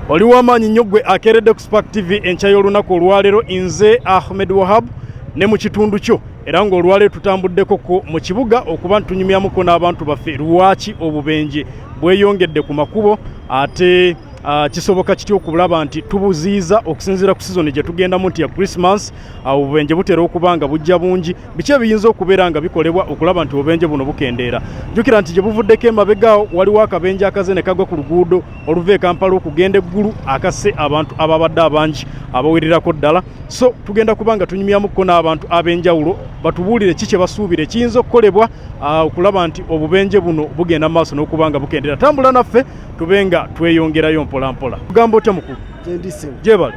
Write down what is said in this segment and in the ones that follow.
Oli w'amaanyi nnyo gwe akeeredde ku Spark TV enkya y'olunaku olwaleero. Nze Ahmed Wahab ne mu kitundu kyo, era ng'olwaleero tutambuddeko ko mu kibuga okuba ntunyumyamuko n'abantu baffe lwaki obubenje bweyongedde ku makubo, ate kisoboka kitya okulaba nti tubuziiza okusinziira ku sizoni gye tugendamu nti ya Christmas. Obubenje butera okuba nga bujja bungi. Biki ebiyinza okubeera nga bikolebwa okulaba nti obubenje buno bukendeera? Jjukira nti gye buvuddeko emabegaawo waliwo akabenje akaze ne kagwa ku luguudo oluva e Kampala okugenda e Ggulu, akasse abantu ababadde abangi abawererako ddala. So tugenda kuba nga tunyumyamuko n'abantu ab'enjawulo batubuulire ki kye basuubira ekiyinza okukolebwa okulaba nti obubenje buno bugenda mu maaso n'okuba nga bukendeera. Tambula naffe tube nga tweyongerayo mpola mpola. Tugamba otya, mukulu? Gyebale.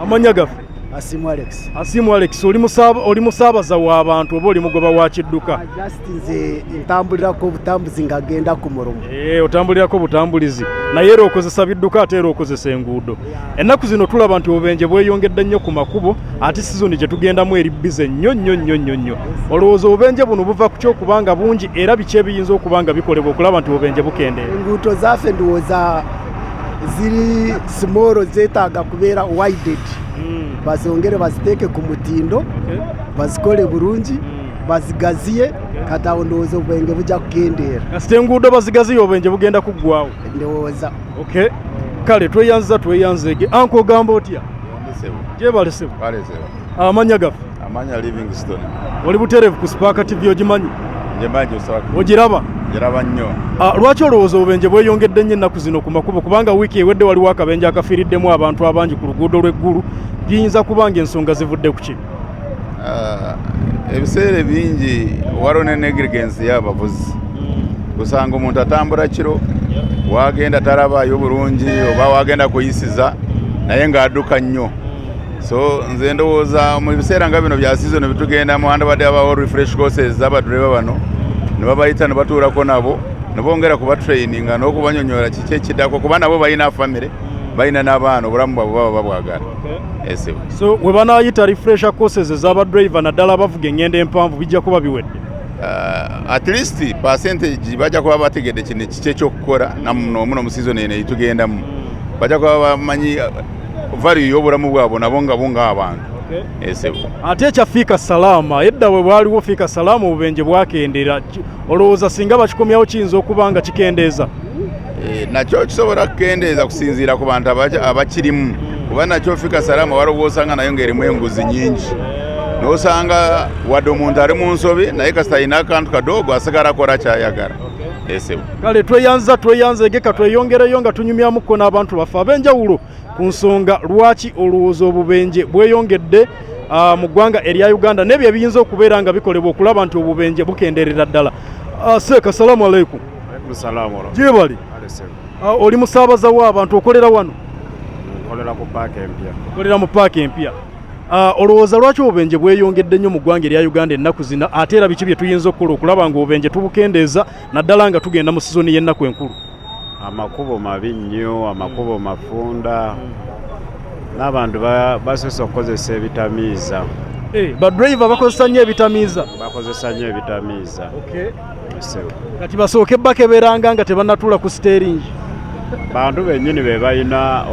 Amannya gaffe? Asimu Alex. Asimu Alex, oli musaabaza w'abantu oba oli mugoba wa kidduka? Just nze ntambulirako obutambuzi nga genda ku mulimu. Otambulirako butambulizi, naye era okozesa bidduka, ate era okozesa enguudo. Ennaku zino tulaba nti obubenje bweyongedde nnyo ku makubo, ate sizoni gye tugendamu eri busy nnyo nnyo nnyo nnyo nnyo. Olowooza obubenje buno buva ku kyokubanga bungi, era biki ebiyinza okuba nga bikolebwa okulaba nti obubenje bukendeera? Enguudo zaffe ndowooza ziri small, zeetaaga kubeera widened, bazongere baziteeke ku mutindo, bazikole bulungi, bazigaziye. Kati awo ndowooza obubenje bujja kukendeera. Kasita enguudo bazigaziye, obubenje bugenda kuggwawo. Ndowooza. Okay, kale tweyanziza, tweyanzeege. Anko, ogamba otya? Gyebale, ssebo. Amannya gaffe? Amanya Livingstone. Oli butereevu ku Spark TV, ogimanyi? Njemanyi osaba. Ogiraba? Ngiraba nnyo. Lwaki olowooza obubenje bweyongedde nnyo ennaku zino ku makubo? Kubanga wiiki ewedde waliwo akabenje akafiiriddemu abantu abangi ku luguudo lw'e Ggulu. Biyinza kuba nga ensonga zivudde ku ki? Ebiseera ebingi waliwo ne negligence y'abavuzi. Kusanga omuntu atambula kiro, wagenda talabayo bulungi oba wagenda kuyisiza, naye ng'adduka nnyo. So nze ndowooza mu biseera nga bino bya season bitugendamu, wandibadde habawo refresh courses z'abadureba bano, ne babayita ne batuulako nabo ne bongera kubatraininga n'okubanyonyola kiki ekiddako, kuba nabo balina famire, balina n'abaana, obulamu bwabwe baba babwagala esebo. So we banaayita refresher courses ez'abadriver, naddala abavuga engendo empanvu, bijja kuba biwedde? At least percentage bajja kuba bategedde kino kiki ekyokukola namuno mu season eno etugendamu. Bajja kuba bamanyi value y'obulamu bwabwe nabo nga bo ng'abantu esebo. Ate ekya Fiika Salaama, edda bwe bwaliwo Fiika Salaama obubenje bwakendera. Olowooza singa bakikomyawo kiyinza okuba nga kikendeeza? Nakyo kisobola kukendeeza kusinziira ku bantu abakirimu, kuba nakyo Fika Salama waliwo osanga nayo ng'erimu enguzi nyingi, n'osanga wadde omuntu ali mu nsobi, naye kasita alina akantu kadoogo asigala akola kyayagala esebo. Kale tweyanza, tweyanzeegeka. Tweyongereyo nga tunyumyamuko n'abantu baffe ab'enjawulo ku nsonga lwaki olowooza obubenje bweyongedde mu ggwanga erya Uganda, n'ebyo ebiyinza okubeera nga bikolebwa okulaba nti obubenje bukenderera ddala. Seeka, salaamu aleikum. Gyebali. Oli musaabaza w'abantu, okolera wano? Nkolera ku paaka empya. Okolera mu paaka empya. Olowooza lwaki obubenje bweyongedde nnyo mu ggwanga erya Uganda ennaku zino, ate era biki bye tuyinza okukola okulaba nga obubenje tubukendeeza, naddala nga tugenda mu sizoni y'ennaku enkulu? Amakubo mabi nnyo, amakubo mafunda, n'abantu basoose okukozesa ebitamiiza. Badriver bakozesa nnyo ebitamiiza? Bakozesa nnyo ebitamiiza. Ssebo. Kati basooke bakeberanga nga tebannatuula ku steering? Bantu bennyini be balina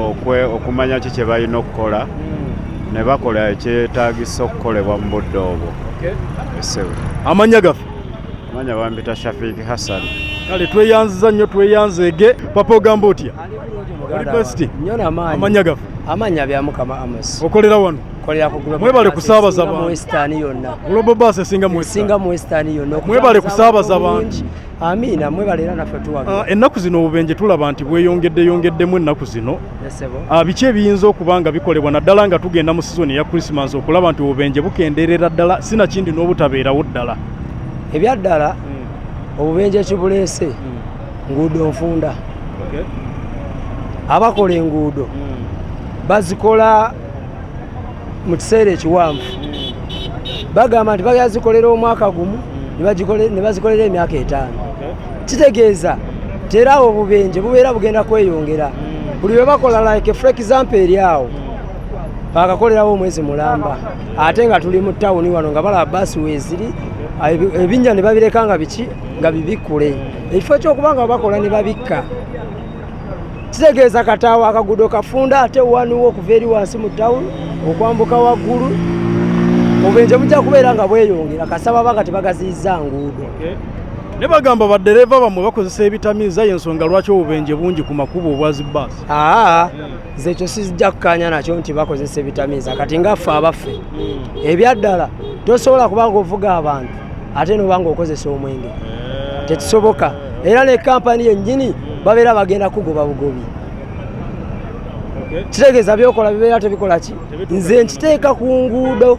okumanya ki kye balina okukola ne bakola ekyetaagisa okukolebwa mu budde obwo, ssebo. Amannya gaffe? Amanya bampita Shafiiki Hassan. Kale tweyanziza nnyo, tweyanzeege. Papa, ogamba otya? Oli best? Nnyo namaanyi. Amannya gaffe? Amannya Byamukama Amos. Okolera wano? Kolera ku Global Mwebale Bus kusaabaza esinga mu bantu. Western yonna. Global Bus esinga mu Esinga mu Western yonna. Mwebale Okutambuza kusaabaza abantu bantu. bulungi. Amiina, mwebale era naffe tuwagira. Ennaku zino obubenje tulaba nti bweyongedde yongeddemu ennaku zino. Ssebo. Biki ebiyinza okuba nga bikolebwa, naddala nga tugenda mu sizoni eya Christmas, okulaba nti obubenje bukendeerera ddala, sinakindi n'obutabeerawo ddala? Ebyaddala obubenje ekibuleese nguudo nfunda. Abakola enguudo bazikola mu kiseera ekiwanvu. Bagamba nti bayazikolera omwaka gumu, ne bazikolera emyaka 5. Kitegeeza tera awo obubenje bubeera bugenda kweyongera buli lwe bakola. Like for example, eri awo bakakolerawo omwezi mulamba, ate nga tuli mu tawuni wano nga balaba baasi weeziri, ebinnya ne babireka nga biki nga bibikkule, ekifo ekyokuba nga bakola ne babikka. Kitegeeza kataawo akaguudo kafunda ate waniwo okuva eri wansi mu tawuni okwambuka waggulu, obubenje bujja kubeera nga bweyongera kasaba banga tebagaziyiza nguudo. Ne bagamba baddereeva bammwe bakozesa ebitamiiza, y'ensonga lwaki obubenje bungi ku makubo obwa zi bbaasi. Aa, nze ekyo sijja kukkaanya nakyo nti bakozesa ebitamiiza. Kati nga ffe abaffe ebyaddala tosobola kuba nga ovuga abantu ate noba nga okozesa omwenge, tekisoboka. Era ne kampani yennyini babeera bagenda kugoba bugobi. Kitegeeza byokola bibeera tebikola ki. Nze nkiteeka ku nguudo.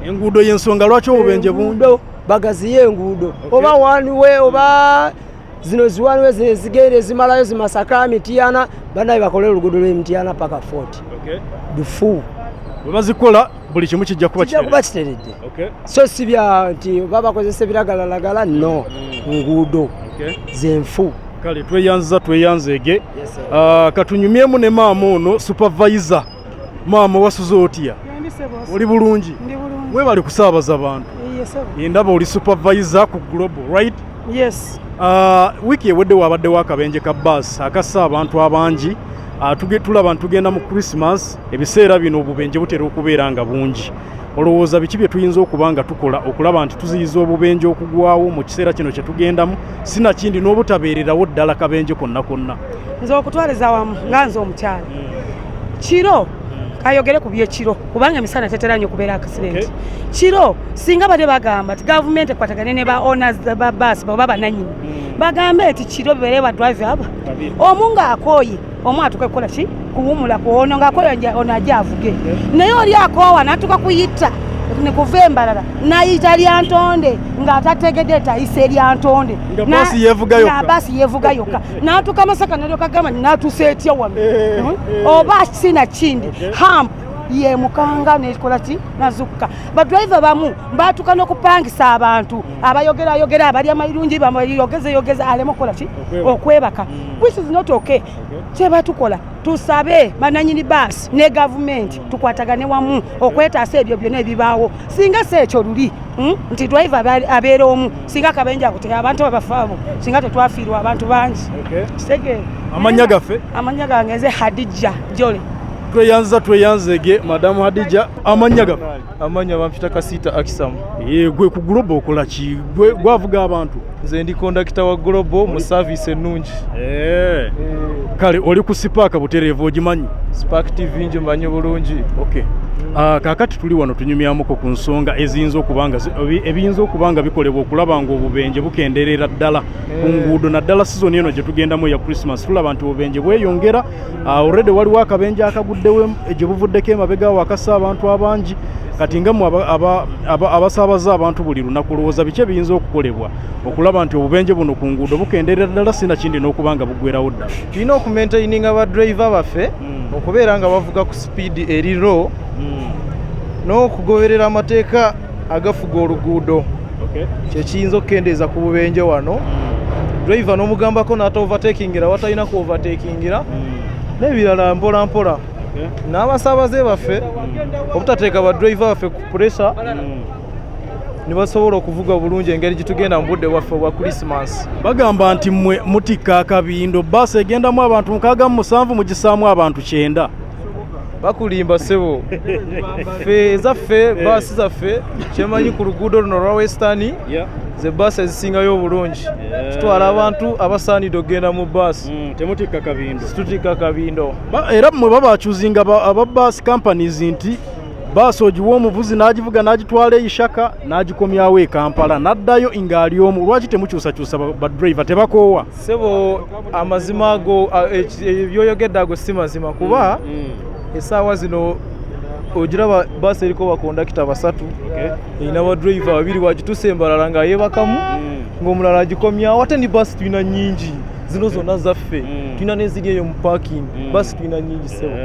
Enguudo y'ensonga lwaki obubenje bungi. Enguudo bagaziye enguudo, oba one way oba zino zi one way zino ezigenda ezimalayo zimasaka Mityana, banaye bakole oluguudo lw'Emityana paka Fort lufu. Bwe bazikola buli kimu kijja kuba kijja kuba kiteredde. So si bya nti oba bakozesa ebiragalalagala, no, nguudo zenfu. Kale tweyanziza, tweyanzeege. Katunyumyemu ne maama ono supervisor. Maama, wasuze otya? Oli bulungi? Ndi bulungi. Webali kusaabaza bantu. Yes, sir. Ndaba oli supervisor ku Global, right? Yes. Wiiki ewedde wabaddewo akabenje ka baasi akassa abantu abangi. Tulaba ntugenda mu Christmas, ebiseera bino obubenje butera okubeera nga bungi. Olowooza biki bye tuyinza okuba nga tukola okulaba nti tuziyiza obubenje okugwawo mu kiseera kino kye tugendamu, sinakindi n'obutabeererawo ddala kabenje konna konna? Nze okutwaliza wamu nga nze omukyala, kiro kayogere ku byekiro kubanga emisana tetera nnyo kubeera accident. Kiro singa badde bagamba nti gavumenti ekwatagane ne ba owners ba bus oba bananyini, bagambe nti kiro bibeere ba driver aba omu ng'akooye, omu atuuke kukola ki, kuwumula ku ono ng'akooye, ono ajja avuge. Naye oli akoowa n'atuuka kuyita nekuva embalala n'ayita Lyantonde ng'atategedde tayise Lyantonde. Nga baasi yeevuga yokka. Nga baasi yeevuga yokka, n'atuuka Masaka n'alyoka agamba nti n'atuuse etya wano? Oba sina kindi hump yemukanga nekola ki, nazukka. Badriver bamu batuuka n'okupangisa abantu abayogerayogera abalya amayirungi, bamayogezeyogeza aleme okukola ki, okwebaka, which is not okay. Kyebatukola, tusabe bananyini baasi ne gavumenti tukwatagane wamu okwetaasa ebyo byonna ebibaawo. Singa si ekyo luli, nti driver abeera omu, singa akabenje ako abantu abafaabo singa tetwafiirwa abantu bangi. Kitegeera? Amannya gaffe? Amannya gange nze Hadija Jole. Tweyanza, tweyanzege madamu Hadija. Amannya gaffe? Amannya bampita Kasiita Akisamu. Gwe ku Global okola ki? Gwe gwavuga abantu? Nze ndi kondakita wa Global mu service ennungi. Kale oli ku Spark butereevu, ogimanyi? Spark TV ngimanyi bulungi. Okay. Kaakati tuli wano tunyumyamuko ku nsonga eziyinza okuba nga ebiyinza okuba nga bikolebwa okulaba nga obubenje bukendeerera ddala ku nguudo, naddala sizoni eno gye tugendamu eya Christmas. Tulaba nti obubenje bweyongera. Already waliwo akabenje akaguddewo gye buvuddeko emabega awo akassa abantu abangi. Kati nga mmwe abasaabaza abantu buli lunaku, lowooza biki ebiyinza okukolebwa okulaba nti obubenje buno ku nguudo bukendeerera ddala, sinakindi n'okuba nga buggwerawo ddala? Tulina okumaintaininga ba driver baffe okubeera nga bavuga ku sipiidi eri low n'okugoberera amateeka agafuga oluguudo, kyekiyinza okukendeeza ku bubenje wano. Driver n'omugambako n'ata overtakingira watalina ku overtakingira n'ebirala mpola mpola, n'abasaabaze baffe obutateeka ba driver baffe ku pressure, ne basobola okuvuga bulungi engeri gyetugenda mu budde bwaffe obwa Christmas. Bagamba nti mmwe mutikka akabindo, baasi egendamu abantu 67 mugisaamu abantu 90. Bakulimba ssebo. Ffe ezaffe baasi zaffe, kyemanyi ku luguudo luno olwa Western, ze baasi ezisingayo obulungi. Tutwala abantu abasaanidde okugenda mu baasi. Temutikka kabindo? Situtikka kabindo. Era mmwe babakyuzinga aba bus companies nti baasi ogiwa omuvuzi n'agivuga n'agitwala e Ishaka n'agikomyawo e Kampala n'addayo ng'ali omu. Lwaki temukyusakyusa ba driver? Tebakoowa? Ssebo, amazima ago ebyoyogedde ago si mazima, kuba essaawa zino ogiraba baasi eriko bakondakita basatu, erina badriver babiri, wagitusa embalala nga yeebakamu ng'omulala agikomyawo. Ate ni baasi tulina nnyingi, zino zonna zaffe, tulina n'eziri eyo mu parking. Baasi tulina nnyingi ssebo.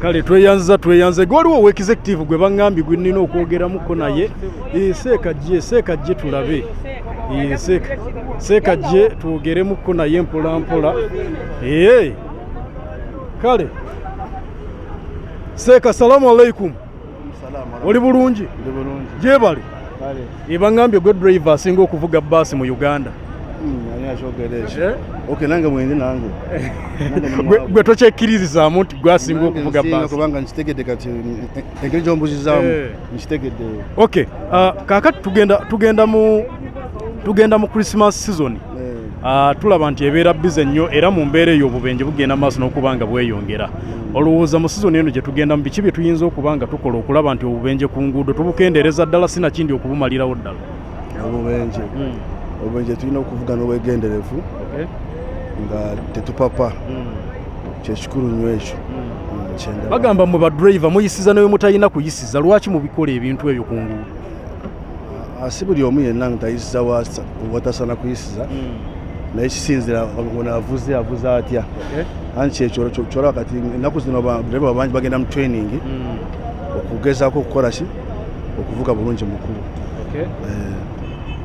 Kale tweyanziza, tweyanze. Gwaliwo owa executive gwe baŋŋambye gwe nnina okwogeramuko naye. Seekajje, seekajje tulabe. Seekajje twogeremuko naye mpola mpola. Kale seeka, salamu alaikum. Oli bulungi? Gyebale. Baŋŋambye gwe driver asinga okuvuga baasi mu Uganda. Kyogera ekyo. Okay, nange mwendi nange. Gwe tokyekkiririzaamu nti gwasinga okuvuga baasi? Kubanga nkitegedde kati engeri gyombuzizaamu nkitegedde. Okay, kaakati tugenda mu Christmas season. Tulaba nti ebeera bize nnyo, era mu mbeera eyo obubenje bugenda maaso n'okuba nga bweyongera. Olowooza mu sizoni eno gye tugendamu biki bye tuyinza okuba nga tukola okulaba nti obubenje ku nguudo tubukendeereza ddala, sinakindi okubumalirawo ddala? Obubenje tulina okuvuga n'obwegenderevu nga tetupapa, kyekikulu nnyo ekyo. Kyendaba. Bagamba mwe badriver muyisiza newe mutalina kuyisiza, lwaki mubikola ebintu ebyo ku nguudo? Si buli omu yenna nga tayisiza watasana kuyisiza, naye kisinzira ono avuze avuze atya. Anti kyekyo kyolaba kati ennaku zino badereva bangi bagenda mu training okugezaako okukola ki, okuvuga bulungi mukulu.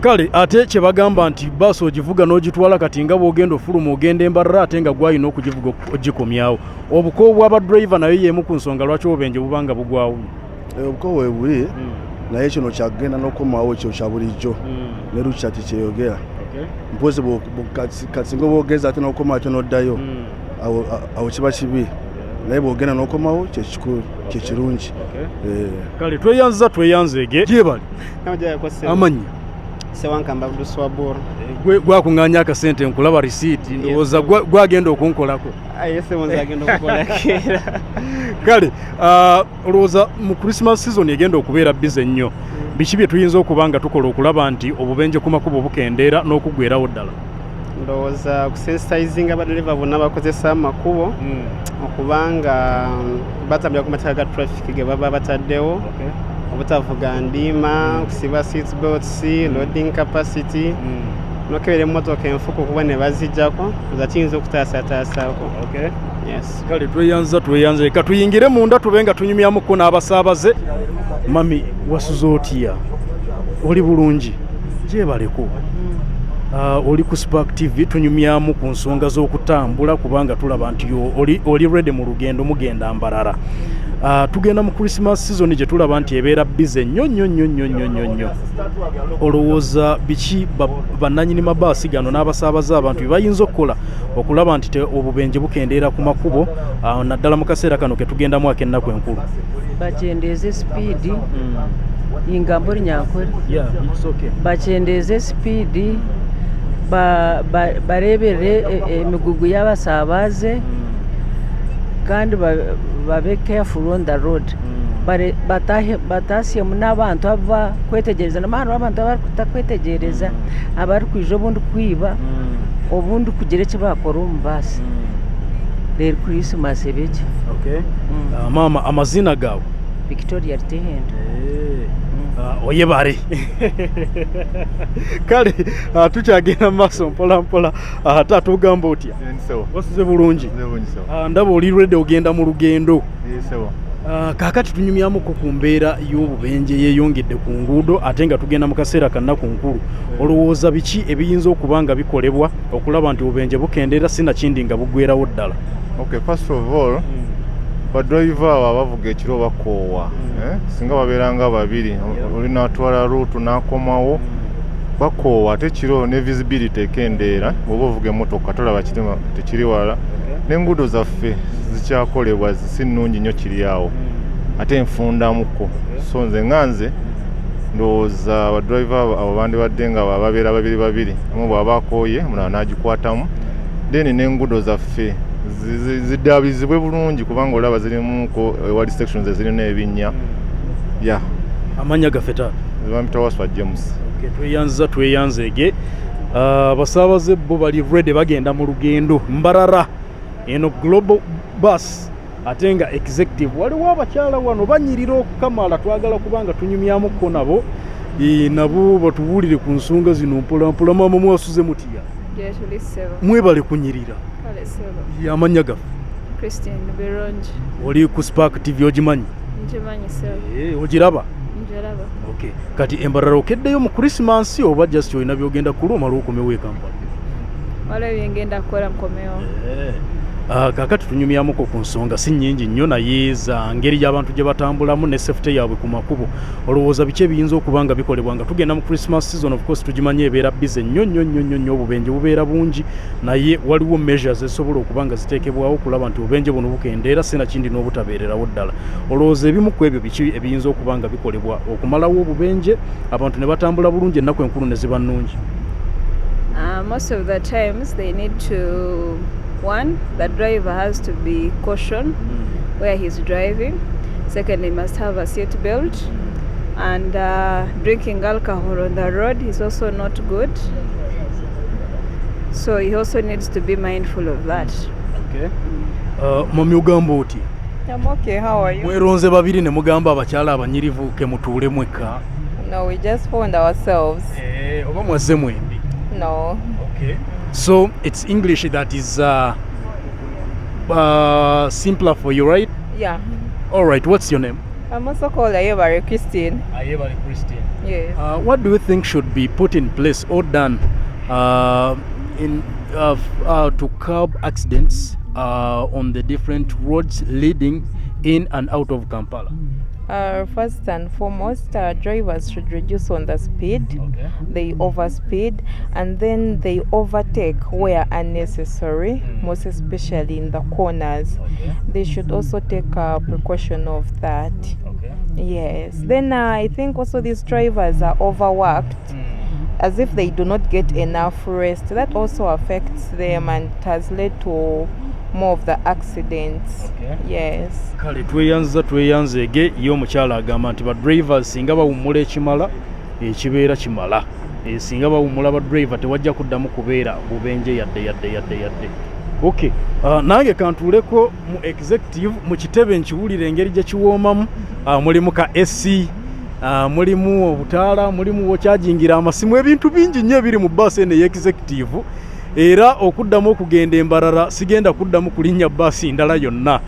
Kale ate kye bagamba nti baasi ogivuga n'ogitwala kati nga bw'ogenda ofuluma ogenda embarara, ate nga gwalina okugivuga ogikomyawo. Obukoowu bw'abadriver nayo y'emu ku nsonga lwaki obubenje buba nga bugwawo. Obukoowu webuli, naye kino kyagenda n'okukomawo, kyo kya bulijjo ne lukya tekyeyogera. Mpozi kati singa oba ogeza ate n'okomawo ate n'oddayo, awo kiba kibi, naye bw'ogenda n'okomawo kyekikulu, kyekirungi. Kale tweyanziza, tweyanzeege, gyebali. Amannya? Sewankamba Abduswabur. Gwakuŋŋaanya akasente, nkulaba risiiti, ndowooza gwagenda okunkolako. Agenda okukola keera. Kale olowooza mu Christmas season egenda okubeera bize ennyo, biki bye tuyinza okuba nga tukola okulaba nti obubenje ku makubo bukendeera n'okugwerawo ddala? Ndowooza kusensitizinga abadereva bonna bakozesa amakubo okubanga batambulira ku mateeka ga traffic ge baba bataddewo, obutavuga ndiima, kusiba seat belts, loading capacity, nokebera emmotoka enfuku kuba ne bazijjako, za kiyinza okutaasataasaako. Yes. Kale tweyanza, tweyanze, leka tuyingire munda tube nga tunyumyamuko n'abasaabaze. Mami, wasuze otya? Oli bulungi? Gyebaleko. Oli ku Spark TV, tunyumyamu ku nsonga z'okutambula kubanga tulaba nti oli ready mu lugendo, mugenda Mbarara. Tugenda mu Christmas season gye tulaba nti ebeera bize nnyo nnyo nnyo nnyo nnyo nnyo nnyo. Olowooza biki bannannyini mabaasi gano n'abasaabaze abantu bye bayinza okukola okulaba nti obubenje bukendeera ku makubo, naddala mu kaseera kano ke tugendamu ak'ennaku enkulu? Bakyendeeze sipiidi ingamba orunyankore. Yeah, it's okay. Bakyendeeze sipiidi, bareberere emigugu y'abasaabaze, kandi babe careful on the road. Batasyemu n'abantu abakwetegyereza, nama hariho abantu abarikutakwetegyereza, abarikwija obundi kwiba, obundi kugira eki bakora omu baasi. Reero Christmas ebe gye. Okay. Maama, amazina gawe? Victoria Rutehendo. Oyebare. Kale tukyagenda mu maaso mpola mpola. Taata, ogamba otya? Wasuze bulungi? Ndaba oli ready ogenda mu lugendo. Kaakati tunyumyamuko ku mbeera y'obubenje yeeyongedde ku nguudo, ate nga tugenda mu kaseera kannaku nkulu. Olowooza biki ebiyinza okuba nga bikolebwa okulaba nti obubenje bukendeera, sinakindi nga buggwerawo ddala? Okay, first of all, badriver abo abavuga ekiro bakoowa. Singa babeera nga babiri, oli n'atwala route n'akomawo, bakoowa. Ate ekiro ne visibility ekendeera, bw'oba ovuga emmotoka tolaba kirima tekiri wala, n'enguudo zaffe zikyakolebwa, si nnungi nnyo, kiri awo ate nfundamuko. So nze nga nze ndowooza abadriver abo bandibadde nga babeera babiri babiri, omu bw'aba akooye omulala n'agikwatamu, then n'enguudo zaffe ziddaabizibwe bulungi, kubanga olaba zirimuko ewali sections ezirina ebinnya ya. Amannya gaffe, taata? Bampita Waswa James. Okay, tweyanziza, tweyanzeege. Abasaabaze bo bali ready, bagenda mu lugendo Mbarara. Eno Global Bus ate nga executive. Waliwo abakyala wano banyirira okukamala, twagala kubanga tunyumyamuko nabo, nabo batubuulire ku nsonga zino mpola mpola. Maama, mwasuze mutya? Gyetuli, ssebo. Mwebale kunyirira. Kale, ssebo. Amannya gaffe? Christine Birungi. Oli ku Spark TV, ogimanyi? Nkimanyi, ssebo. Ogiraba? Njiraba. Okay. Kati embarara okeddeyo mu Christmas oba just olina byogenda kula omala okomewo e Kampala? Waliwo byengenda kukola, nkomewo. Kaakati tunyumyamuko ku nsonga si nnyingi nnyo naye za ngeri y'abantu gye batambulamu ne safety yaabwe ku makubo. Olowooza biki ebiyinza okuba nga bikolebwa nga tugenda mu Christmas season? Of course tugimanyi ebeera busy nnyo nnyo nnyo nnyo nnyo, obubenje bubeera bungi, naye waliwo measures ezisobola okuba nga ziteekebwawo okulaba nti obubenje buno bukendeera sinakindi n'obutabeererawo ddala. Olowooza ebimu ku ebyo biki ebiyinza okuba nga bikolebwa okumalawo obubenje, abantu ne batambula bulungi, ennaku enkulu ne ziba nnungi? Most of the times they need to, one, the driver has to be caution where he's driving. Second, he must have a seat belt. And drinking alcohol on the road is also not good. So he also needs to be mindful of that. Okay. Mami, ogamba oti? I'm okay. How are you? Mweronze babiri ne mugamba abakyala abanyirivu ke mutuule mwekka? No, we just found ourselves. Eh, oba mwazze mwembi? No. Okay. So it's English that is simpler for you, right? Yeah. All right. What's your name? I'm also called Ayebare Christine. Ayebare Christine. Yes. What do you think should be put in place or done in to curb accidents on the different roads leading in and out of Kampala? First and foremost, drivers should reduce on the speed. They overspeed and then they overtake where unnecessary, most especially in the corners. They should also take a precaution of that. Yes. Then I think also these drivers are overworked, as if they do not get enough rest. That also affects them and has led to more of the accidents. Yes. Kale tweyanziza, tweyanzeege. Ye omukyala agamba nti badrivers singa bawummula ekimala, ekibeera kimala. Eh, singa bawummula badriver tewajja kuddamu kubeera bubenje yadde yadde yadde yadde. Okay, nange kantuuleko mu executive mu kitebe nkiwulira engeri gye kiwoomamu. Mulimu ka AC, mulimu obutaala, mulimu wokyajingira amasimu, ebintu bingi nnyo ebiri mu bbaasi eno ey'executive. Era okuddamu okugenda embarara sigenda kuddamu kulinnya bbaasi ndala yonna.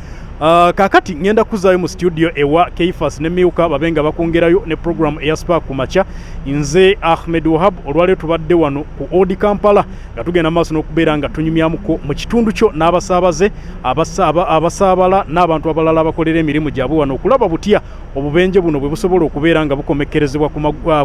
Kaakati ngenda kuzaayo mu studio ewa Keifas ne Miuka babe nga bakwongerayo ne program eya Spark ku makya. Nze Ahmed Wahab. Olwaleero tubadde wano ku Old Kampala nga tugenda maaso n'okubeera nga tunyumyamuko mu kitundu kyo n'abasaabaze, abasaabala n'abantu abalala abakolera emirimu gyabwe wano okulaba butya obubenje buno bwe busobola okubeera nga bukomekkerezebwa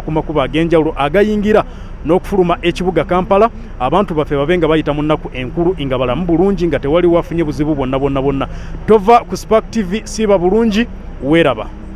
ku makubo ag'enjawulo agayingira n'okufuluma ekibuga Kampala, abantu baffe babe nga bayita mu nnaku enkulu nga balamu bulungi, nga tewali wafunye buzibu bwonna bwonna bwonna. Tova ku Spark TV, siiba bulungi, weeraba.